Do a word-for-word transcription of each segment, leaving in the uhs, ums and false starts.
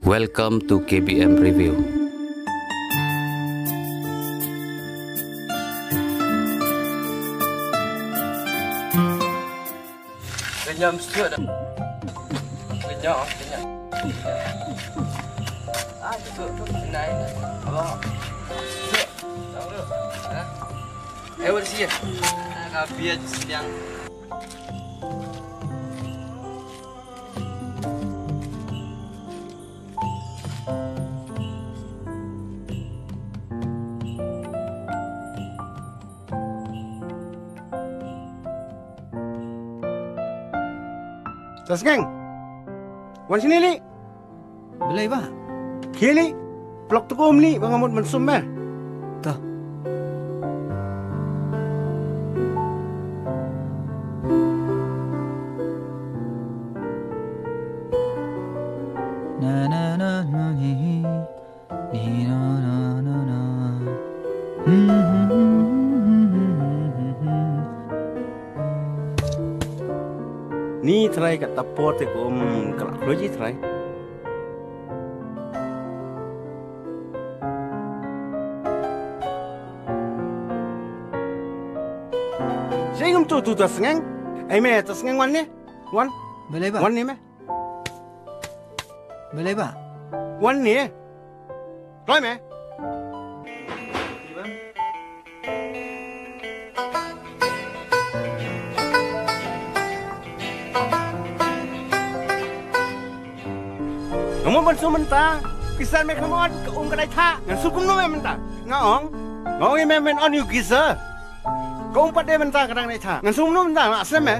Welcome to K B M Review. Kenyam stuk dah. Kenyam, kenyam. Ah, cukup tu, senai. Abang. Stuk. Tahu tu. Ha? Eh, buat sia. Ah, kapi aja siang. Tasngeng. Wan shini li. Balei bah? Khie li. Plok tu ka um li ba nga mut ban sum me. Toh. Na, na, na, na, ni, ni, na, na, na, na. Ni trai ka tapor te ko um ka la khluji trai. Singum tu tu Tasngeng. Ai me Tasngeng wan ni. Wan. Balei bah? Wan ni me. Balei bah? Wan ni. Kloi me. Nga mut ban sum mynta. Pisa me ka mut ka um ka dei tha. Ngan sum kumno me mynta? Nga ong. Nga ong ïa me men on ïa u geyser. Ka um pat de mynta ka dang dei tha. Ngan sum kumno mynta nga slem me.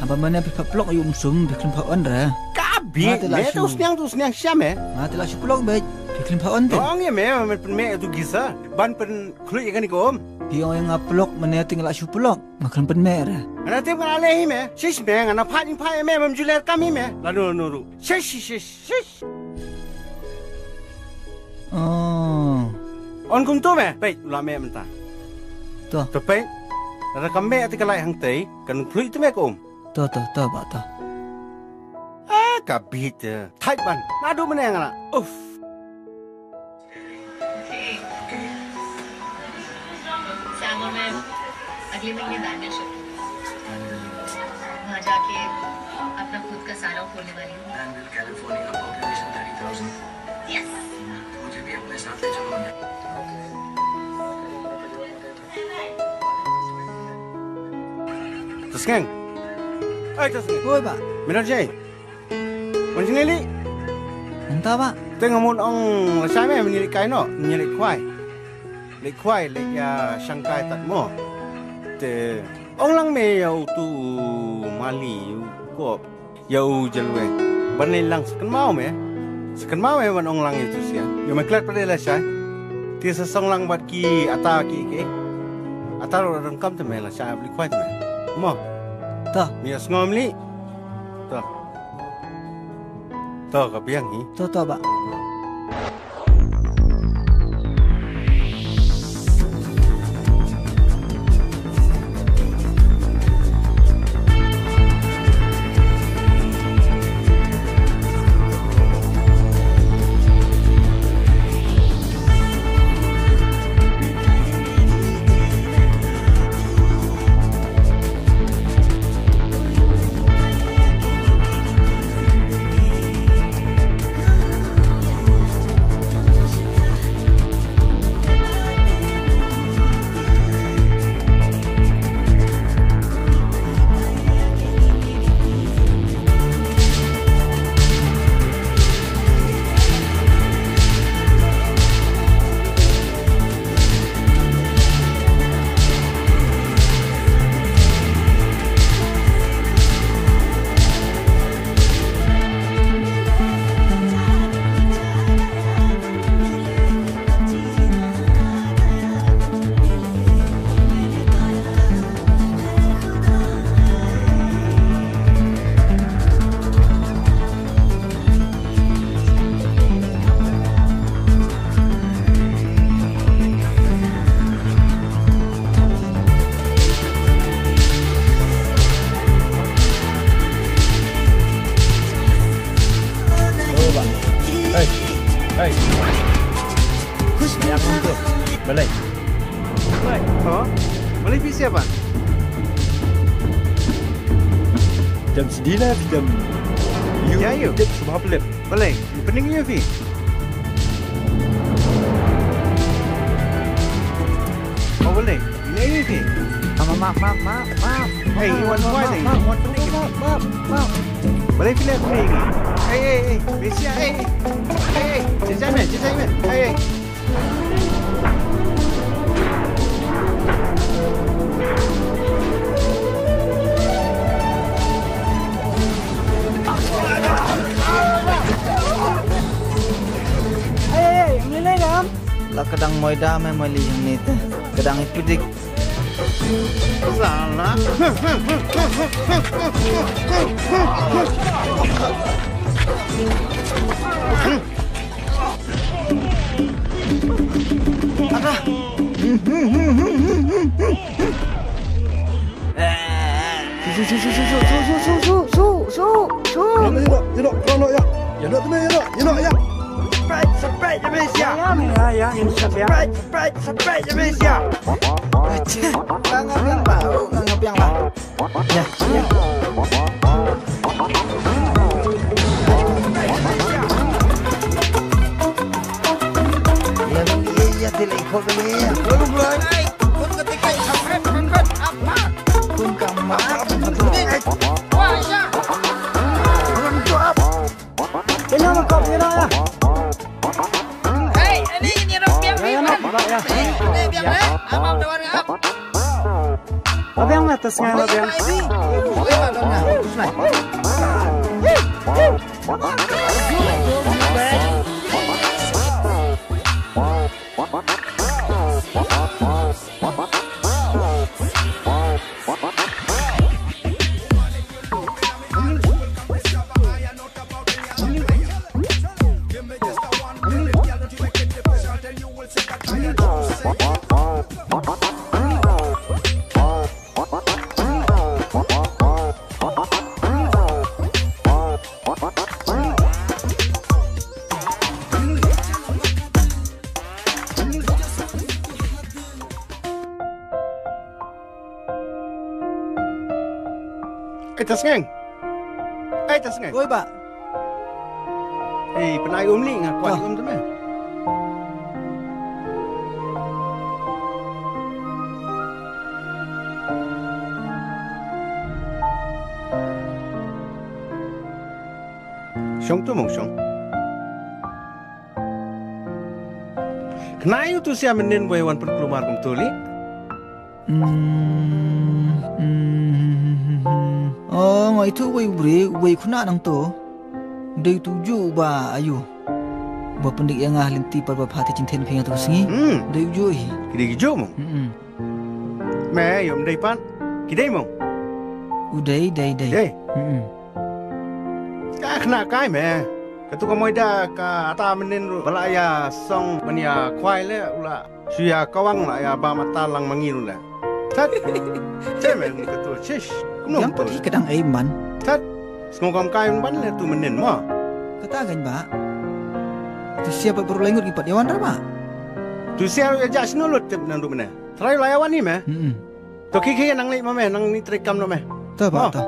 Haba mane phi pha plok ïa u um sum phi khlem pha on re. Ka bit me tu sniang tu sniang sha me. Nga te la shu plok beit phi khlem pha on te. Nga ong ïa me men pynmeh ïa tu geyser. Ban pynkhluit ïa kane ka um. Phi ong ïa nga plok mane te nga la shu plok. Nga khlem pynmeh re. Nga te nga la leh hi me. Shish me nga na pha ïa pha ïa me mem ju leh kam hi me. Lano no ru. Shish shish shish. Oh. On kumtu me, peit u la meh mynta. To. To peit. Lada kam meh te ka lai hangtei, kan khluit te me ka um. To to to bah to. Ah, ka bit te. Thait ban. Naduh mynne nga la. Uff. सैम और मैं अगले महीने बैंगलोर शिफ्ट, वहाँ जाके अपना खुद का सैलून खोलने वाली हूँ। Bangalore, California, population thirty thousand। यस। मुझे भी अपने साथ ले चलो। Tasngeng. Ai Tasngeng. Oi bah. Mynta jai. Wan shini li. Mynta bah. Te nga mut ong lashai me mynta leit kai noh, mynta leit khwai. Leit khwai leit ïa shangkai tad mo. Te ong lang me ïa utu u mali u kop. Ïa u jalwe. Ban leit lang sa kynmaw me. Sa kynmaw me ban ong lang ïa utu sia. Ïa me klet pat lashai. Te sa song lang bad ki ata ki ki. Ata ruh donkam te me lashai ap leit khwai te me. Mo. Ta. Me ïa sngewm li. Ta. To ka biang hi. To to bah. Hey. Balei? Balei? Oh? Balei phi ïa ba? Jam sdang la, jam. Ïa, ïa. Jam sumap lep. Balei? Pening ïa phi. Oh, balei? Ine ïa phi. Map, map, map, map, map. Hey, you want fighting? Map, map, map, map, map. Balei phi leh kumne ïa ngi? Hey, hey, hey, Mesia, hey, hey. Hey, hey, jajai me, jajai me. Hey, hey. Hey, hey, hey, mlei kam? La ka dang moi da me moi li hangne te. Ka dang ipit dik. Salah. Ada. Su, su, su. Ïa noh, ïa noh, ïa noh, ïa noh, ïa noh, ïa noh, ïa noh, ïa noh, ïa noh, ïa. Surprise, surprise, ïa noh, ïa. Ïa, ïa, ïa, ïa, ïa, ïa. Surprise, surprise, surprise, ïa noh, ïa. Nga biang ba, nga biang ba. Ïa, ïa. Ïa, ïa, ïa, te lei khot ïa. Lalu mulai. Kun ka tikai, apret, apret, apret. Kun ka ma. Wah, ïa. Orang tu ap. Kena ma kau kena ya. Hei, ini, ini orang biang, biang, biang. Hei, ini biang, eh. Apa orang ap? Apa yang atas ngai, apa yang? Ini, ini. Weh, apa orang? Terus naik. Ai, Tasngeng. Ai, Tasngeng. Oi, Bah. Ei, pynai um lih, nga kwah lih um te me. Shong tu mong shong. Khnai u tu sia mynnin wei wan pynkulmar kumtu lih. Hmm, hmm, hmm, hmm, hmm. Oh, nga ithuh wei u briew, wei khynnah nangto. Dei utu u juh uba ayu. Uba pyndik ïa nga ha lynti pat ba pha te jingthiah phi nga tu ka sngi. Hmm. Dei u juh hi. Ki dei ki juh mo? Hmm. Me, ïoh ym dei pat. Ki dei mo? U dei, dei, dei. Dei? Hmm. Ka khynnah kai me. Katu ka Moida ka ata mynnin ruh ba la ïa song ban ïa khwai leh u la shu ïa kawang la ïa bam ata lang ma ngi ruh leh. Tat. Te me katu shish. Kumno katu? Ka dang ei man. Tat. Sngewkam kai ban leh tu mynnin mo. Kata kan ba. Tu sia pat baroh lai ngut ngi pat ïa wan ra ba. Tu sia ruh ïa jah shano lut tip nang ruh mynne. Trai la ïa wan ni me. Hmm. To khie khie nang leit ma me, nang ni trei kam noh me. To ba to.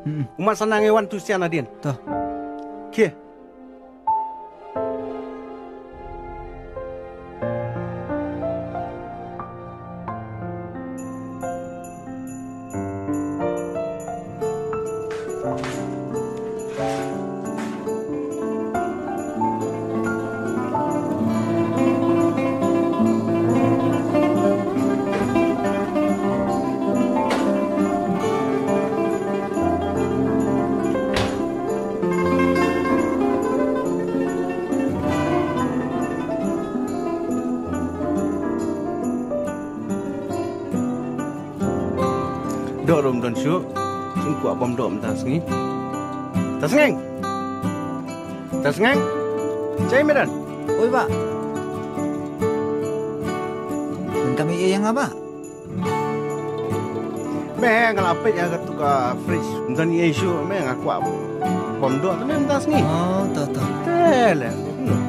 Hmm. Umat sana ngi wan tu sia nadien. To. Khie. Doh ruh ym don shuh. Sngewkwah bym doh mynta sngi. Tasngeng. Tasngeng. Chai me don. Oi ba. Mynta me ïa nga ba. Me nga la peit ïa katu ka fridge. Ym don ei shuh me nga kwah bym doh te me mynta sngi. Oh, to to. Te leh. Hmm.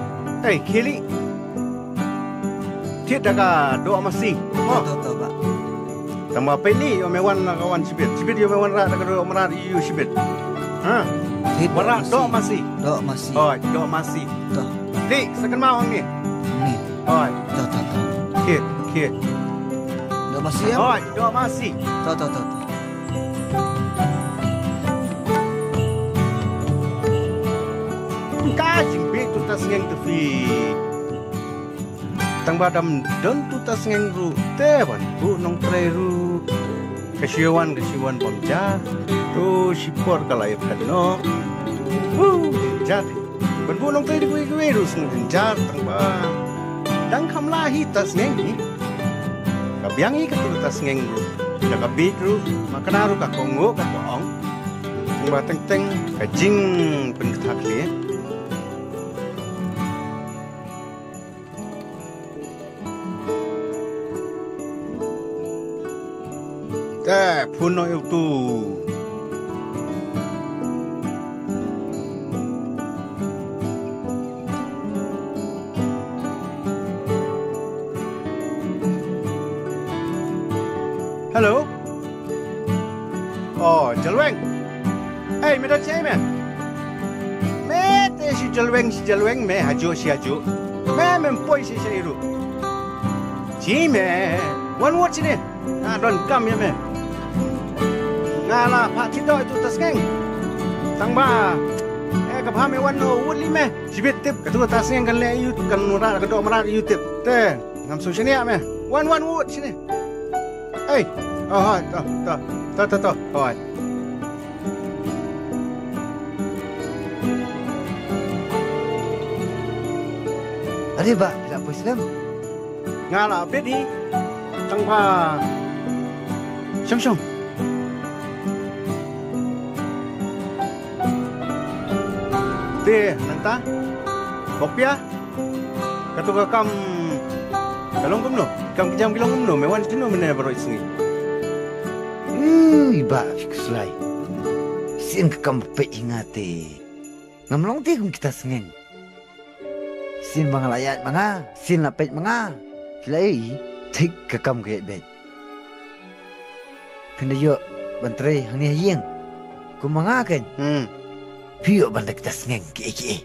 Ei, khie leit thied da ka doh masi. To, to, to, bah. Tang ba peit lei, ïoh me wan la ka wan shibit. Shibit ïoh me wanrah da ka doh mrad ïa u shibit. Ha? Thied wanrah doh masi. Doh masi. Hooid, doh masi. To. Leit, sa kynmaw hangne. Hangne. Hooid. To, to, to. Khie, khie. Doh masi, em? Hooid, doh masi. To, to, to, to. Ka jingbieit tu ta sngeng tu phi. Tang ba dam don tu ta sngeng ruh te ban buh nongtrei ruh. Ka shu wan, ka shu wan bam ja. Tu shipor ka la ïa phet noh. Hu, ja. Ban buh nongtrei da kiwei kiwei ruh sngewjynjar tang ba dang kham lah hi ta sngeng hi. Ka biang hi katu ta sngeng ruh. Da ka bieit ruh, ma kane ruh ka kohnguh ka ong. Tang ba teng teng ka jingpynkthah khlieh. Te phone noh ïa utu. Hello. Oh, Jalweng. Ei, me don shaei me? Me te shu Jalweng, shu Jalweng me, hajuh shi hajuh. Me, mem poi shaei shaei ruh. Shi me, wan wut shane. Nga donkam ïa me. Nga la phah thied doh ïa tu ta sngeng. Tang ba, eh, ka bha me wan noh wut lei me. Shibit tip, katu ta sngeng kan leh ïa u, kan wanrah ka doh mrad ïa u tip. Te, ngam sngewsih ïa me. Wan, wan wut shane. Ei, oh, hooid, to, to, to, to, to, hooid. Are bah, phi la poi slem? Nga la bit hi. Tang ba. Shong, shong. Te, nangta. Bok pia. Katu ka kam ka long kumno? Kam ki jam ki long kumno? Me wan shano mynne baroh sngi? Ui, bah, phi khuslai. Sien ka kam ba peit ïa nga te. Ngam long te kum kita sngeng. Sien ba nga la ïaid ma nga, sien la peit ma nga. Phi la ïohi, thik ka kam ka ïaid beit. Phin da ïoh ban trei hangne ha ïing. Kum ma nga kein. Hmm. Phi ïoh ban da kita sngeng kiei kiei.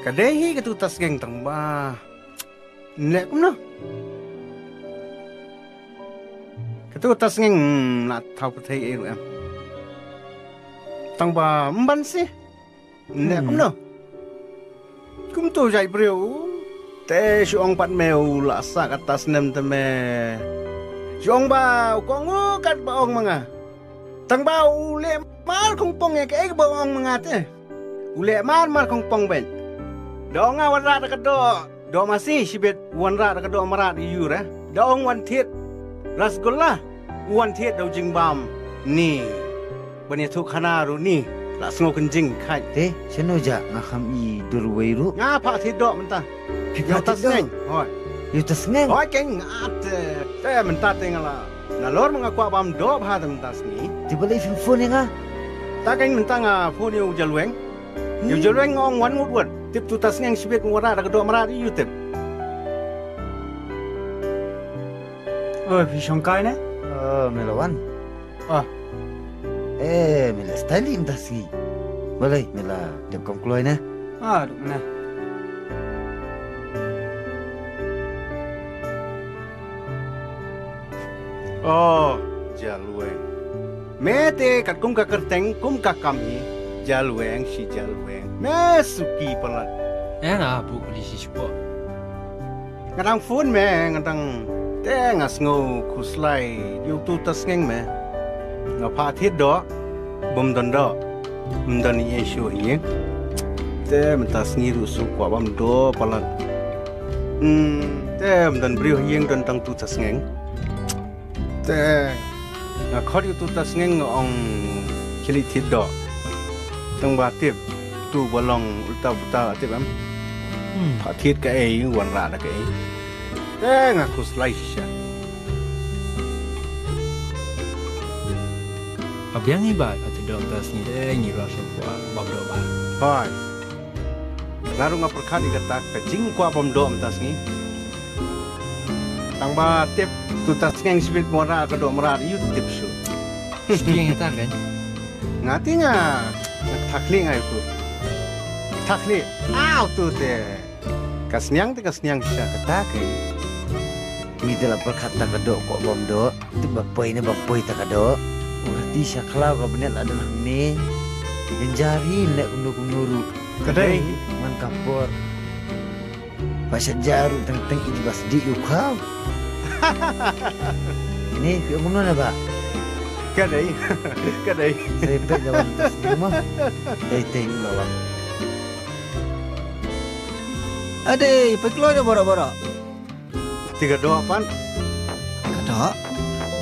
Ka dei hi katu ta sngeng tang ba. Nleh kumno? Katu ta sngeng, hmm, la thaw pyrthei ei ruh em. Tang ba mban si. Nleh kumno? Kumtu jait briew. Te shu ong pat me u la sah kata snem te me. Shu ong ba u kohnguh kat ba ong ma nga. Tang ba u leh mar khongpong ïa kaei kaba ong ma nga te. U leh mar mar khongpong beit. Da ong nga wanrah da ka doh, doh masi shibit, wanrah da ka doh mrad ïa u re. Da ong wan thied rasgulla, u wan thied da u jingbam. Ni. Ban ïathuh khana ruh ni. La sngew kynjing khait. Te, shano ja nga kham i dur wei ruh. Nga phah thied doh mynta. Phi phah thied doh? Ïa u ta sngeng. Hooid. Ïa u ta sngeng? Hooid kein nga te. Te mynta te nga la Nalor ma nga kwah bam doh bha te mynta sngi. Te balei phim phone ïa nga? Ta kein mynta nga phone ïa u Jalweng. Ïa u Jalweng nga ong wan wut wut. Tip tu ta sngeng shibit wanrah da ka doh mrad ïa u tip. Oi, phi shong kai ne? Oh, me la wan. Ah. Eh, me la style mynta sngi. Balei, me la dep kam kloi ne? Ah, duk ne. Oh, Jalweng. Me te katkum ka kyrteng kum ka kam hi. Jalweng shi Jalweng. Me suki palat. Eh, nga bu kuli shi shuwa. Nga dang phone me, nga dang te nga sngew khuslai. Ïa utu ta sngeng me. Nga phah thied doh. Bym don doh. Bym don ïa shu hi. Te mynta sngi ruh shu kwah bam doh palat. Hmm, te ym don briew ha ïing don tang tu ta sngeng. Te nga khot ïa tu ta sngeng nga ong khie leit thied doh. Tang ba tip tu ba long ulta puta la tip em. Hmm. Phah thied kaei wanrah da kaei. Te nga khuslai shisha. Ka biang hi ba phah thied doh mynta sngi te ngi ruh shu kwah bam doh bha. Hooid. Nga ruh nga pyrkhat ïa kata ka jingkwah bam doh mynta sngi. Tang ba tip tu ta sngeng shibit mo ra ka doh mrad ïu tip shu. Sngeng ta kan. Nga ti nga nga thakli nga ïu tu. Thakli. Au tu te. Ka sniang te ka sniang sha kata ke. Ngi te la pyrkhat ta ka doh ko bam doh. Te ba poi ne ba poi ta ka doh. Ura ti sha khlaw ka bnet la dang hangne. Jan jari ne kumno kumno ruh. Ka dei. Man ka por. Ba sha jaru teng teng i ba sdi u khaw. Ni pi kumno na ba. Ka dei. Ka dei. Sai pe jawan tas ni ma. Dei tei u lawan. Ade, pe kloi da bora bora. Ti ka doh pan. Ka doh.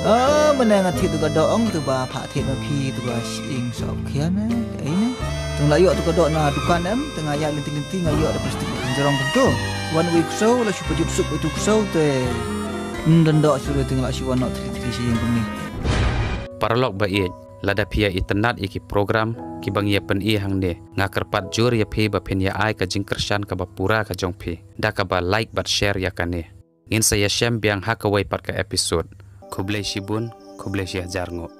Oh, mana nga thik tu ka doh ong tu ba pha thik ma phi tu ba shing sok khian eh. Ai ne. Tung la yok tu ka doh na dukan em, tengah yak linti linti nga yok da plastik ba kan jerong tu. Wan wei ksau la shu pajut sup itu ksau te. Hmm, dan doh shu tu la shu wan nok tri tri shing kumni. Paralok ba ïeit, lada phi ïa itynnad ïa ki program ki ba ngi ïa pyni hangne, nga kyrpad jur ïa phi ba phin ïa ai ka jingkyrshan kaba pura ka jong phi da kaba like bad share ïa kane. Ngin sa ïa shem biang ha kawei pat ka episode. Khublei shibun, khublei shi hajar nguh.